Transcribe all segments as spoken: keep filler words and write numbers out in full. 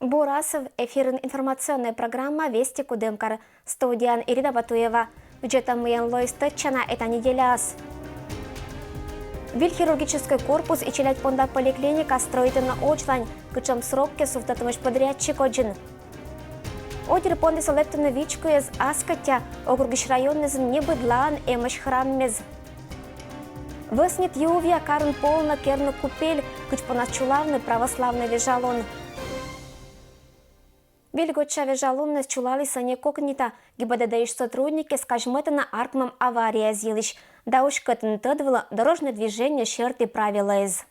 Бурасов, эфирын информационная программа «Вести Кудымкар». Студияын Ирина Батуева. Бюджетом мыйын лоис тӧдчана эта неделяас. Виль хирургической корпус и челядь понда поликлиника строитӧны Оӟлань, кытшӧм сроккӧ сувтӧдтӧмысь подрядчик озьын. Отир пондіс лэптыны вичкоӧсь аскӧття, округысь районнызын небыдлаын эмӧсь храммес. Вӧсньыд ювъя карын полны керны купель, кыдз понас чулавны православнӧй вежалун. Виль годся вежалунныс чулаліс ӧні кокнита. ГИБДД-ысь сотрудникъяс казьмӧтӧны артмӧм аварияяс йылысь да уськӧдтӧны тӧд вылӧ дорожнӧй движение серти правилӧяс.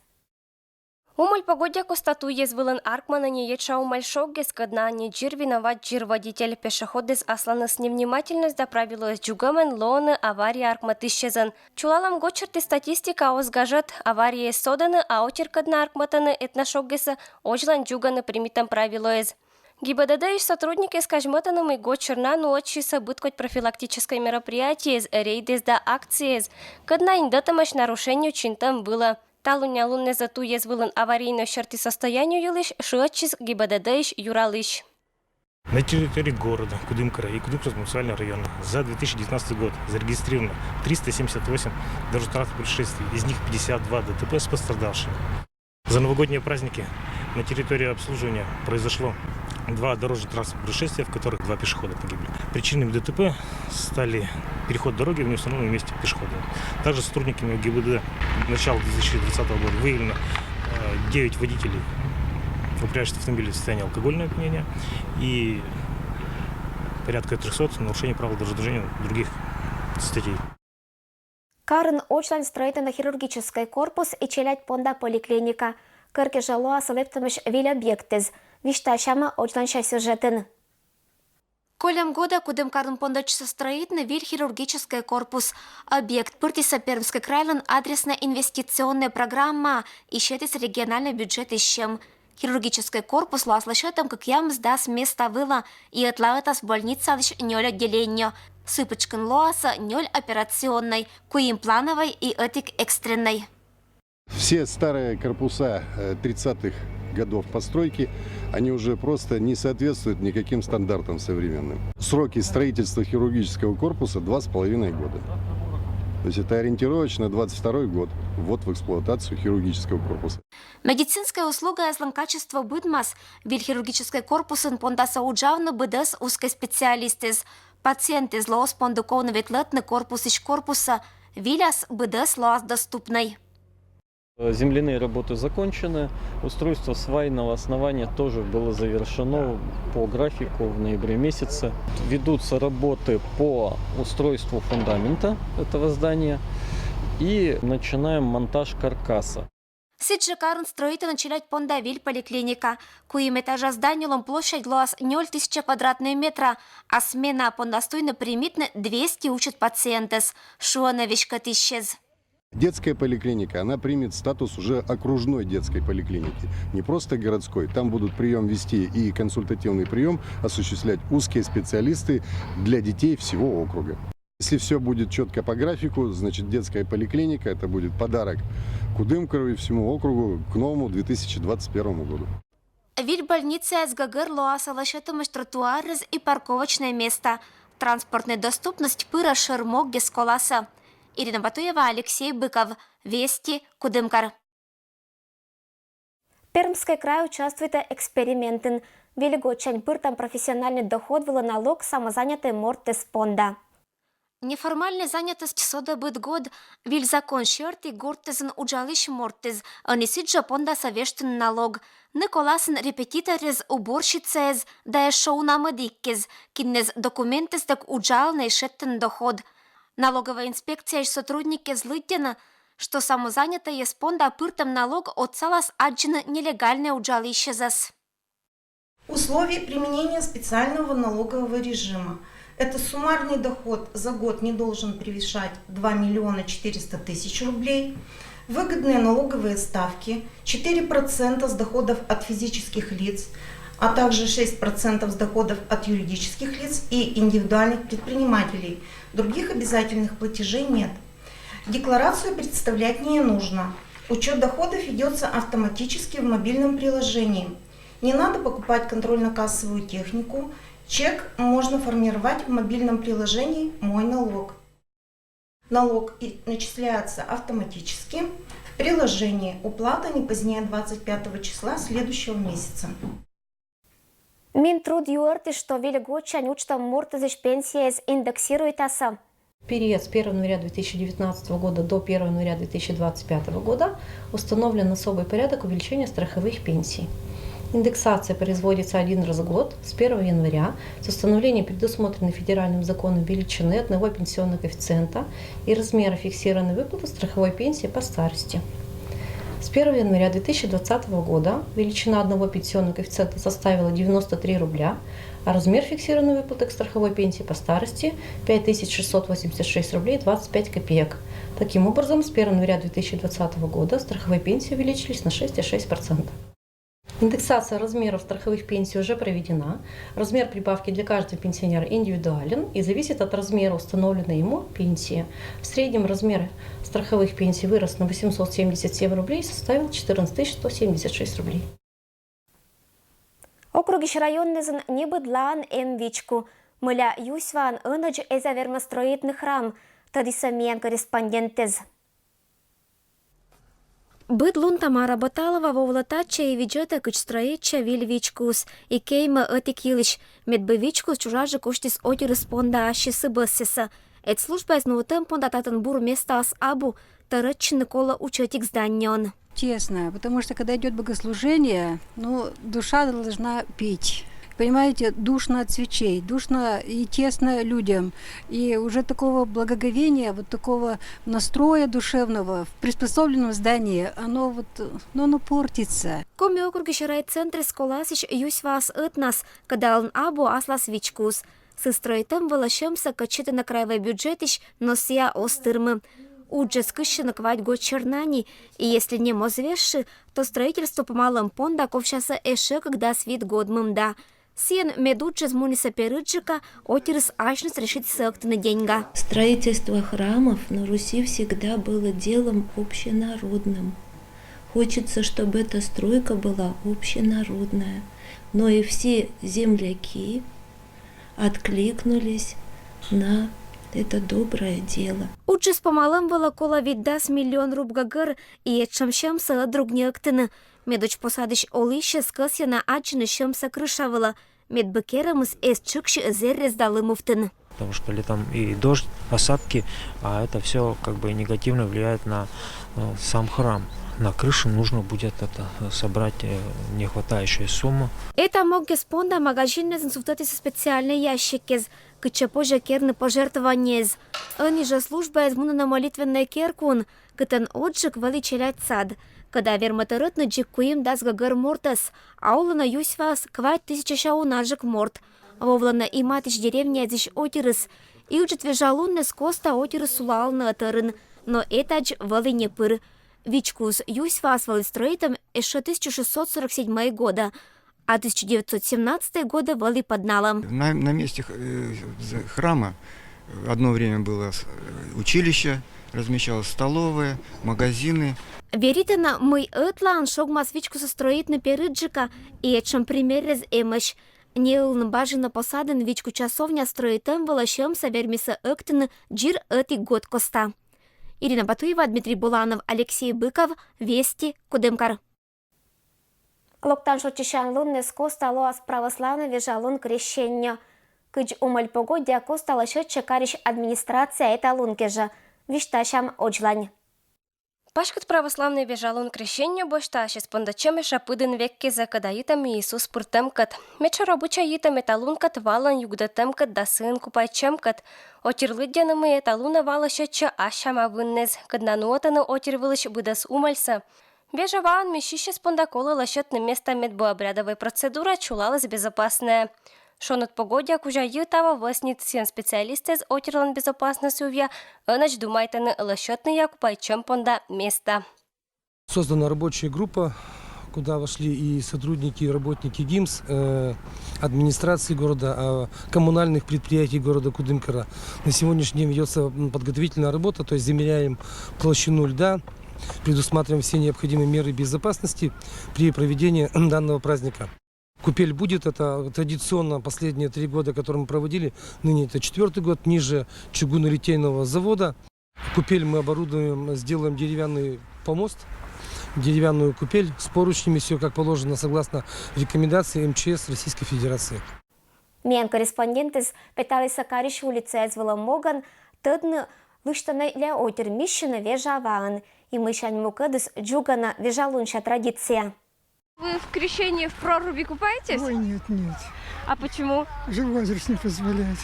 Умӧль погодья коста туйяс вылын артмӧны не етша умӧль шоггес, кӧд на не дзир виноват дзир водитель. Пешеходыс асланыс невнимательность да правилӧяс дзугӧмӧн лоӧны авария артмӧмысь ӧзйӧн. Чулалӧм гочерти статистика оз гажӧд. Аварияяс содӧны, а отир, кӧд на артмӧтӧны этна шоггесӧ, Оӟлань дзугӧны примитӧм правилӧяс. ГИБДД-ысь сотрудникъяс казьмӧтӧны, мый гочер на нуӧдчисӧ быд кодь профилактическӧй мероприятиеяс, рейдъяс да акцияяс, кӧд на индӧтӧмӧсь нарушение чинтӧм вылӧ. Талунъя луннас туйяс вылын аварийнӧй серти состояние йылысь шыӧдчис ГИБДД-ысь юралысь. На территории города Кудымкара и Кудымкарского муниципального района за две тысячи девятнадцатый год зарегистрировано триста семьдесят восемь дорожно-транспортных происшествий, из них пятьдесят два ДТП с пострадавшими. За новогодние праздники на территории обслуживания произошло два дорожно-транспортных происшествия, в которых два пешехода погибли. Причинами ДТП стали переход дороги в неустановленном месте пешехода. Также сотрудниками ГИБДД с начала две тысячи двадцатого года выявлено э, девять водителей, управляющих автомобилем в состоянии алкогольного опьянения, и порядка трёхсот нарушений правил дорожного движения, других статей. Карын Оӟлань строитӧны хирургическӧй корпус и челядь понда поликлиника. Кӧркӧ жӧ лоас лэптӧмысь виль объектыс. Висьтасямӧ Оӟланьса сюжетын. Кольӧм года Кудымкарын пондӧдчисӧ строитны виль хирургическӧй корпус. Объект пыртісӧ Пермскӧй крайлӧн адреснӧй инвестиционнӧй программаӧ и сетіс региональнӧй бюджетысь сьӧм. Хирургическӧй корпус лоас лӧсьӧдтӧм кӧкъямысдас места вылӧ и ӧтлаӧтас больницалысь нёль отделение. Сы пытшкын лоасӧ нёль операционнӧй, куим плановӧй и ӧтик экстреннӧй. Все старые корпуса э, тридцатых годов постройки, они уже просто не соответствуют никаким стандартам современным. Сроки строительства хирургического корпуса два с половиной года. То есть это ориентировочно двадцать второй год, ввод в эксплуатацию хирургического корпуса. Медицинскӧй услугаяслӧн качество быдмас. Виль хирургическӧй корпусын пондасӧ уджавны быдӧс узкӧй специалистъяс. Пациентъяслы оз понды ковны ветлӧдны корпусысь корпусӧ. Виляс быдӧс лоас доступнӧй. Земляные работы закончены, устройство свайного основания тоже было завершено по графику в ноябре месяце. Ведутся работы по устройству фундамента этого здания и начинаем монтаж каркаса. Сідзжӧ карын строитӧны челядь понда виль поликлиника. Куим этажа зданиелӧн площадь лоас нёль тысяча квадратнӧй метра, а смена пондас туйны примитны двести усьыд пациентӧс, шуӧны веськӧдысьяс. Детская поликлиника, она примет статус уже окружной детской поликлиники, не просто городской. Там будут прием вести и консультативный прием осуществлять узкие специалисты для детей всего округа. Если все будет четко по графику, значит, детская поликлиника — это будет подарок Кудымкару и всему округу к новому две тысячи двадцать первому году. Виль больницаяс гӧгӧр лоасӧ лӧсьӧдтӧмӧсь тротуарыс и парковочнӧй места. Транспортнӧй доступность пырӧ шӧр моггес коласӧ. Ирина Батуева, Алексей Быков, Вести, Кудымкар. Пермскӧй край участвуйтӧ экспериментын. Виль годсянь пыртӧм профессиональнӧй доход вылӧ налог самозанятӧй мортыс понда. Неформальнӧй занятость содӧ быд год. Виль закон серти гортӧзын уджалысь мортыс ӧні сідзжӧ пондасӧ вештӧны налог. Ны коласын репетиторъяс, уборщицаяс да эшшӧ уна мӧдіккез, киннас документыстӧг уджалӧны и шедьтӧны доход. Налоговӧй инспекцияысь сотрудникъяс лыддьӧны, что самозанятӧйяс понда пыртӧм налог отсалас аддзыны нелегальнӧй уджалысьясӧс. Условия применения специального налогового режима. Это суммарный доход за год не должен превышать два миллиона четыреста тысяч рублей. Выгодные налоговые ставки: четыре процента с доходов от физических лиц, а также шесть процентов с доходов от юридических лиц и индивидуальных предпринимателей. Других обязательных платежей нет. Декларацию представлять не нужно. Учет доходов ведется автоматически в мобильном приложении. Не надо покупать контрольно-кассовую технику. Чек можно формировать в мобильном приложении «Мой налог». Налог и начисляется автоматически. В приложении «Уплата не позднее двадцать пятого числа следующего месяца». Минтруд юӧртіс, што виль годсянь уджтӧм мортӧсысь пенсияяс индексируйтасӧ. В период с первого января две тысячи девятнадцатого года до первого января две тысячи двадцать пятого года установлен особый порядок увеличения страховых пенсий. Индексация производится один раз в год с первого января с установлением предусмотренной федеральным законом величины одного пенсионного коэффициента и размера фиксированной выплаты страховой пенсии по старости. С первого января две тысячи двадцатого года величина одного пенсионного коэффициента составила девяносто три рубля, а размер фиксированной выплаты к страховой пенсии по старости — пять тысяч шестьсот восемьдесят шесть рублей двадцать пять копеек. Таким образом, с первого января две тысячи двадцатого года страховые пенсии увеличились на шесть и шесть процента. Индексация размеров страховых пенсий уже проведена. Размер прибавки для каждого пенсионера индивидуален и зависит от размера установленной ему пенсии. В среднем размер страховых пенсий вырос на восемьсот семьдесят семь рублей и составил четырнадцать тысяч сто семьдесят шесть рублей. Округысь районназын небыдлаын эм вичку, мыля Юсьваын ӧнӧдз эз-а вермӧ строитны храм, тӧдісӧ миян корреспондентэз. Быд лун Тамара Боталова вӧвлӧ татчӧ и видзӧдӧ, кыдз стрӧитчӧ виль вичкуыс, и кеймӧ ӧтик йылысь, медбӧ вичкуыс чужаджык усьтіс отирыс понда ассьыс бӧссесӧ. Эд службаэз нуӧдтӧм понда татын бур местаыс абу, тӧрӧдчыны колӧ уч ӧтик зданиеын. Тесно, потому что, когда идет богослужение, ну, душа должна петь. Понимаете, душно от свечей, душно и тесно людям. И уже такого благоговения, вот такого настроя душевного в приспособленном здании, оно вот, ну, оно портится. Коми округысь райцентрысь коласьысь Юсьваас ӧтнас, кодалӧн абу аслас вичкуыс. Сы стрӧитӧм вылӧ сьӧмсӧ кӧть сетӧны краевӧй бюджетысь, но сійӧ оз тырмы. Уджыс кыссьӧны квайт год сьӧрна ни, и если нем оз вежсы, то строительство помалӧм понда ковсясӧ ещӧ кӧкъямыс вит год мында. Сійӧн медуджыс мунісӧ перыджыка, отирыс асьныс решитісӧ ӧктыны деньга. Строительство храмов на Руси всегда было делом общенародным. Хочется, чтобы эта стройка была общенародная. Но и все земляки откликнулись на это доброе дело. Уджыс помалӧм вылӧ колӧ витдас миллион руб гӧгӧр, и этшӧм сьӧмсӧ ӧд друг ньӧктыны. Медудж посадысь олысьӧс кӧсйӧны аддзыны сьӧмсӧ крыша вылӧ, медбӧ керӧмыс эз тшыксьы зэррес да лымувтыны. Потому что летом и дождь, осадки, а это все как бы негативно влияет на, э, сам храм. На крышу нужно будет это, э, собрать, э, нехватающую сумму. Эта моггес понда магазинназын сувтӧдісӧ специальнӧй ящиккез, кытчӧ позьӧ керны пожертвованиеез. Ӧні жӧ службаэз мунӧны молитвеннӧй керкуын, кытӧн ӧтджык вӧлі челядь сад, кӧда вермӧ тӧрӧтны дзик куим-дас гӧгӧр мортӧс, а олӧны Юсьваыс квайт тысячаысь унаджык морт. Вӧвлӧны и матысь деревняэзысь отирыс, и ыджыд вежалуннас коста отирыс сулалӧны ӧтӧрын, но этадз вӧлі не пыр. Вичкуыс Юсьваас вӧлі стрӧитӧм ещӧ тысяча шестьсот сорок седьмӧй годӧ, а тысяча девятьсот семнадцатӧй годӧ вӧлі пӧдналӧм. На, на месте х-, э, з-, храма одно время было с-, э, училище, размещалась столовая, магазины. Веритӧны, мый ӧтлаын шогмас вичкусӧ стрӧитны перыджыка, и этшӧм примерыс эмӧсь. Неылын Бажино посадын вичку часовня стрӧитӧм вылӧ сьӧмсӧ вермисӧ ӧктыны дзир ӧтик год коста. Ирина Батуева, Дмитрий Буланов, Алексей Быков, Вести, Кудымкар. Локтан шойччысян луннас коста лоас православнӧй вежалун Крещеннё. Кыдз Умӧль погодя коста лӧсьӧдчӧ карысь администрация эта лун кежӧ, висьтасям Оджлань. Паськыд православнӧй вежалун Крещеннё босьта ассьыс пондӧдчӧмӧсь пыдын век кезӧ, кӧда йитӧм Иисус пыр тӧмкӧт. Медшӧр обычай йитӧм эта лункӧд валӧн югдӧд тӧмкӧт да сыын купайтчӧмкӧд. Отир лыддьӧны, мый эта лунӧ ва лӧсьӧдчӧ ассяма выннас, кӧд на нуӧтӧны отир вылысь быдӧс Умӧльсӧ. Вежа ваӧн миссьысьяс понда колӧ лӧсьӧдны места, медбӧ обрядовӧй процедура чулаліс безопаснӧя. Шоныд погодя кузя йи таво вӧснит, сійӧн специалистъяс отирлӧн безопасносьт увъя ӧнӧдз думайтӧны лӧсьӧдны я купайтчӧм понда места. Создана рабочая группа, куда вошли и сотрудники, и работники ГИМС, э, администрации города, а, коммунальных предприятий города Кудымкара. На сегодняшний день ведется, м, подготовительная работа, то есть замеряем толщину льда, предусматриваем все необходимые меры безопасности при проведении данного праздника. Купель будет, это традиционно последние три года, которые мы проводили. Ныне это четвертый год, ниже чугунолитейного завода. Купель мы оборудуем, сделаем деревянный помост, деревянную купель с поручнями, все как положено, согласно рекомендации М Ч С Российской Федерации. Миян корреспондентыз петаліс Сакариш улицаэз вылӧ могӧн, тӧдны лысьтӧны ля ойтыр, миссьыны вежа ваын. И мыйсянь мукӧдыс дзугана вежалунся традиция. Вы в крещении в проруби купаетесь? Ой, нет, нет. А почему? Уже возраст не позволяет.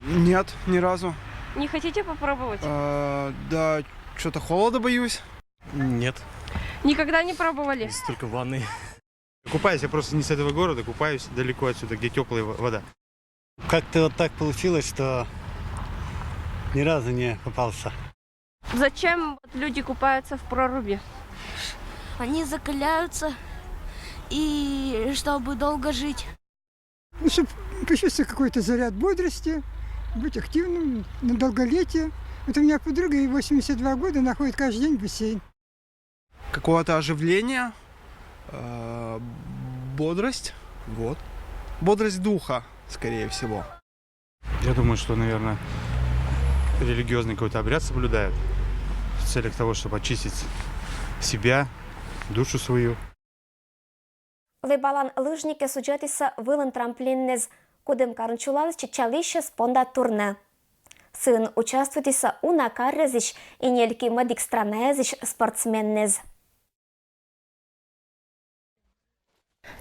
Нет, ни разу. Не хотите попробовать? А, да, что-то холода боюсь. Нет, Никогда не пробовали? здесь только в ванной. Купаюсь, я просто не с этого города, купаюсь далеко отсюда, где теплая вода. Как-то вот так получилось, что ни разу не купался. Зачем вот люди купаются в проруби? Они закаляются, и чтобы долго жить. Ну, чтобы почувствовать какой-то заряд бодрости, быть активным на долголетие. Вот у меня подруга, ей восемьдесят два года, она ходит каждый день в бассейн. Какого-то оживления, э, бодрость, вот. Бодрость духа, скорее всего. Я думаю, что, наверное, религиозный какой-то обряд соблюдают в целях того, чтобы очистить себя, душу свою. Лэбалан лыжникъяс судзӧдісны вылын трамплиннэз. Кудымкарын чулалысь чеччалысьӧс понда турнэ. Сыын участвуйтісны уна каръясысь и нелькимӧдик странаэсысь спортсменнэс.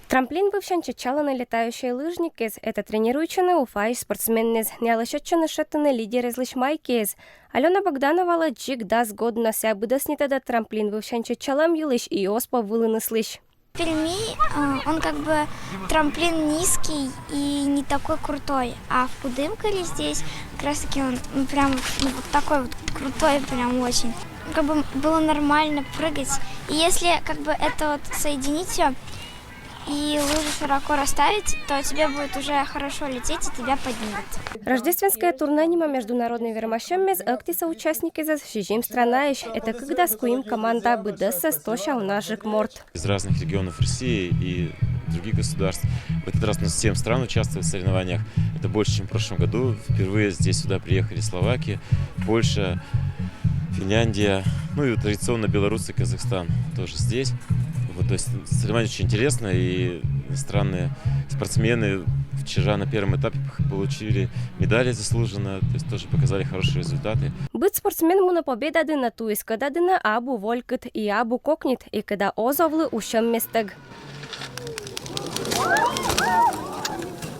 Трамплин вывсянь чеччалӧны летающӧй лыжникъяс, это тренируйтчӧны Уфаысь спортсменнэс. Налы сетчӧны шедьтыны лидеръяслысь майкаэс. Алёна Богдановалы дзик дас год на. Сія быдӧннас тӧдӧ трамплин вывсянь чеччалӧм йылысь и оз пӧв вылыныслысь. Перми, э, он как бы трамплин низкий и не такой крутой, а в Кудымкаре здесь как раз таки он, ну, прям, ну, вот такой вот крутой, прям очень. Как бы было нормально прыгать. И если как бы это вот соединить все и лыжи широко расставить, то тебе будет уже хорошо лететь и тебя поднимет. Рождественское турнэ нима международнӧй вермасьӧммес ӧктісны участникъясӧс сизим странаысь. Это кык дас куим команда, быдӧнсӧ сто сяунажык морт. Из разных регионов России и других государств. В этот раз у нас семь стран участвуют в соревнованиях. Это больше, чем в прошлом году. Впервые здесь сюда приехали Словакия, Польша, Финляндия. Ну и традиционно белорусы, Казахстан тоже здесь. Вот, то есть соревнование очень интересное, и иностранные спортсмены вчера на первом этапе получили медали заслуженно, то есть тоже показали хорошие результаты. Быд спортсмен мунӧ победа дінӧ, туйыс кӧда дінӧ абу волькыд и абу кокнит, и кӧда оз овлы усьӧм местӧг.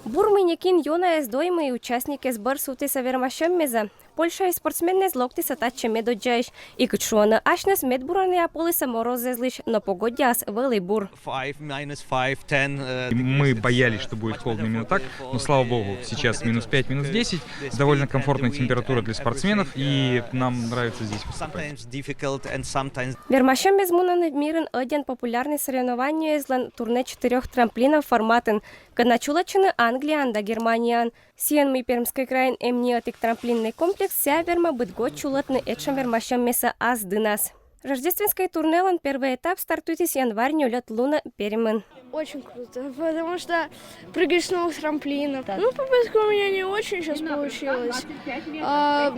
Бур, мый некин ёна эз доймы, и участникъяс бӧр сувтісны вермасьӧммезӧ. Польшаысь спортсменнэс локтісны татчӧ медоддзаысь. И кыдз шуӧны асьныс, медбуранъяс полісны морозъяслысь, но погоддяыс вӧлі бур. Мы боялись, что будет холодно именно так, но, слава богу, сейчас минус пять, минус десять, довольно комфортная температура для спортсменов, и нам нравится здесь выступать. Вермасьӧммес мунӧны мирын ӧдйӧн популярнӧй соревнованиеяслӧн турнэ четырёх трамплинов форматын, кӧні чулӧдчӧны Англияын да Германияын. Сійӧн, мый Пермскӧй крайын эм ни ӧтик трамплиннӧй комплекс, сія вермӧ быд год чулӧдны этшӧм вермасьӧммесӧ ас дінас. Рождественскӧй турнэлӧн первой этап стартуйтіс январь нёльӧд лунӧ Пермын. Очень круто, потому что прыгаешь с новых трамплинов. Ну, попытка у меня не очень сейчас получилась. А,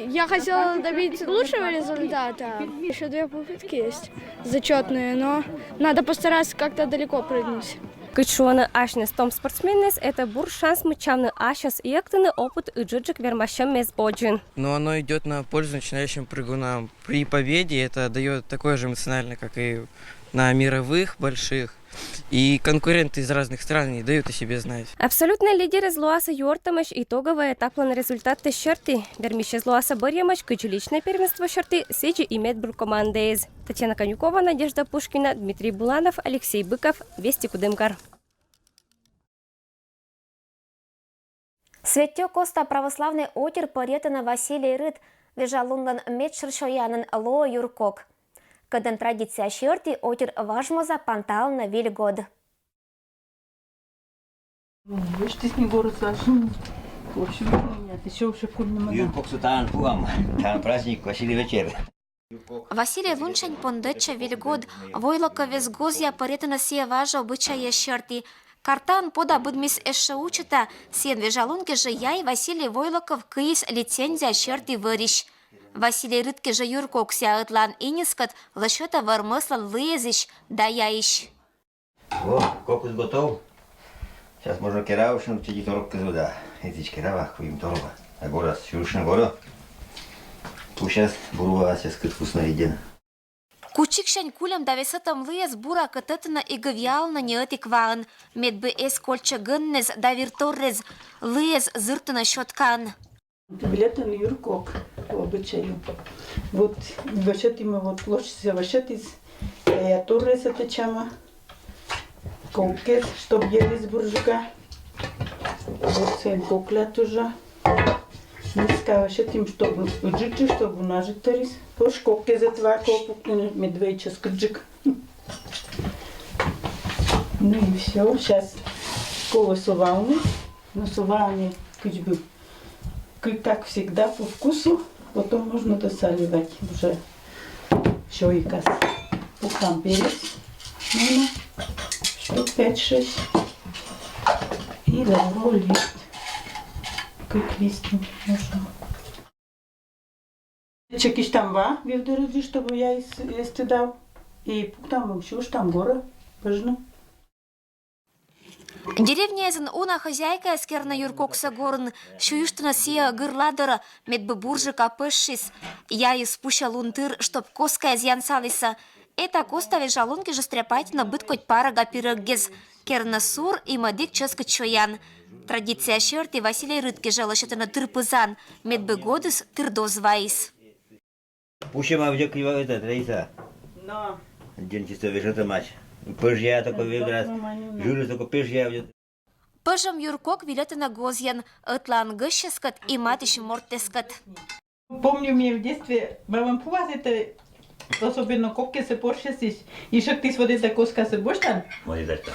я хотела добиться лучшего результата. Еще две попытки есть зачетные, но надо постараться как-то далеко прыгнуть. Кыдз шуӧны асьныс том спортсменнэс, это бур шанс мыччавны асьӧс и ӧктыны опыт ыджыдджык вермасьӧммес водзын. Но оно идет на пользу начинающим прыгунам. При победе это дает такое же эмоциональное, как и на мировых больших. И конкуренты из разных стран не дают о себе знать. Абсолютнӧй лидерез лоасны юӧртӧмысь итоговӧй этаплӧн результаттэс серти. Вермисьӧс лоасны бӧрйӧмысь кыдз личнӧй первенство серти, сідзи и медбур командаэз. Татьяна Конюкова, Надежда Пушкина, Дмитрий Буланов, Алексей Быков, Вести Кудымкар. Светтё Коста православнӧй отир пӧръятӧны Василий рыт вежалунлӧн медшӧр сёянын лоӧ юркок. Кӧдӧн традиция серти, отир важмоза панталӧны Виль год. Вешьтіс не город Сашин. В общем, меня ты все уже курнема. Юркоксӧ тані пуам, тані праздник, Василий вечер. Василий лунсянь пондӧдчӧ Виль год. Войлок кӧ вес гозъя пӧръятӧны сійӧ важ обычайӧ серти. Картаын пода быдмис эшшӧ учӧта, сійӧн вежалун кежӧ яй Василий Войлоков кыис лицензия серти вӧрысь. Василий рыт кежӧ юркоксӧ, ӧтлаын иньыскӧд лӧсьӧтӧ вӧрмӧслӧн лыэзысь да яйысь. О, кокыс готов. Сейчас можно керавны, чеди торок кызу да. Этич керава, куим торба. А горас, сюрышны горо. Пусть сейчас бурва, сейчас кыт вкусно иден. Кучиксянь кульӧм да весӧтӧм лыэз буракӧ тӧдтӧны и гӧгӧрвоана ньӧти кваын, медбӧ эз кольччӧ гӧннӧс да вирторрӧс, лыэз зыртӧны щёткаӧн. Билетӧн юркок по обычаю. Вот вӧсьӧтім, вот ложкасӧ вӧсьӧтіс, я торрӧ сэтчӧма. Коккез, чтоб йӧрис бурджыка. Вот сэн кокля тоже. Миска вӧсьӧтім, чтоб ыджыдджык, чтоб унажык тӧрис. Пош коккез ӧтва копук, медведь чӧскыдджык. Ну и все, сейчас колӧ сувавны. Но сувавны кыдз бы, как всегда, по вкусу. Потом можно досаливать уже чойкас. Пуктам перец. Можно штук пять-шесть. И лавровый лист. Как лист можно. Чекиштам ва вевдӧрӧдз, чтобы яйыс эз тыдав. И пуктам, сюыштам горо, пӧжны. Деревняысь уна хозяйкаыс керны юркоксӧ горын, сюйыштны сійӧ гырла дорӧ, медбӧ бурджыка пӧжсис. Яйыс пусьӧ лун тыр, чтоб коскаӧс янсалісны. Эта коста вежалун кежӧ стряпайтӧны быд кодь парӧга пирӧггез. Керны сур и мӧдик чӧскыд сёян. Традиция серти Василий рыт кежӧ лӧсьӧдӧны тыр пызан, медбӧ годыс тырдоз вайис. Пусьӧма вӧдзӧ кыва, это, Раиса. Но. День чисто вежӧтӧмаӧсь. Пӧжъя только ведрас. Жырыс только пӧжъя вӧдзӧ. Пӧжӧм юркок вильӧтӧны гозйӧн, ӧтлаын гӧсьтъяскӧд и матысь мортъяскӧд. Помню, мне в детстве бабам пуас это, особенно коккесӧ пӧжсьӧсысь, и шӧктіс вот это коскасӧ босьтан. Вот это что.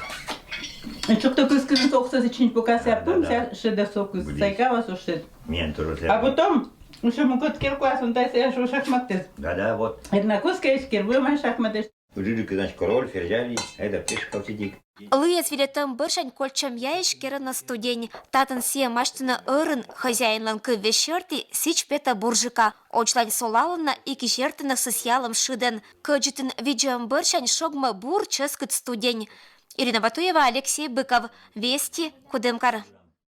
И шӧктӧ кыскыны соксӧ сэтчӧ, пока сэ... Да, да, пум да. Ся шедӧ сокыс, сайкава со шед. Миян тоже. А потом ещё мукӧд керкаас он тайсӧ шахматыс. Да, да, вот. Это на коскаысь кер вылӧ шахматыс. Ыджыдджык, значит, король, ферзь, это пешка, учитель. Лыэз вильӧтӧм бӧрсянь кольччӧм яйысь керӧны студень. Татын сійӧ мастьӧны ӧрын, хозяинлӧн кывйӧ серти, сідз петӧ бурджыка. Очлань солалӧны и кезьӧртӧны сысъялӧм шыдӧн. Кӧдзытын видзӧм бӧрсянь шогмӧ бур чӧскыд студень. Ирина Батуева, Алексей Быков, Вести, Кудымкар.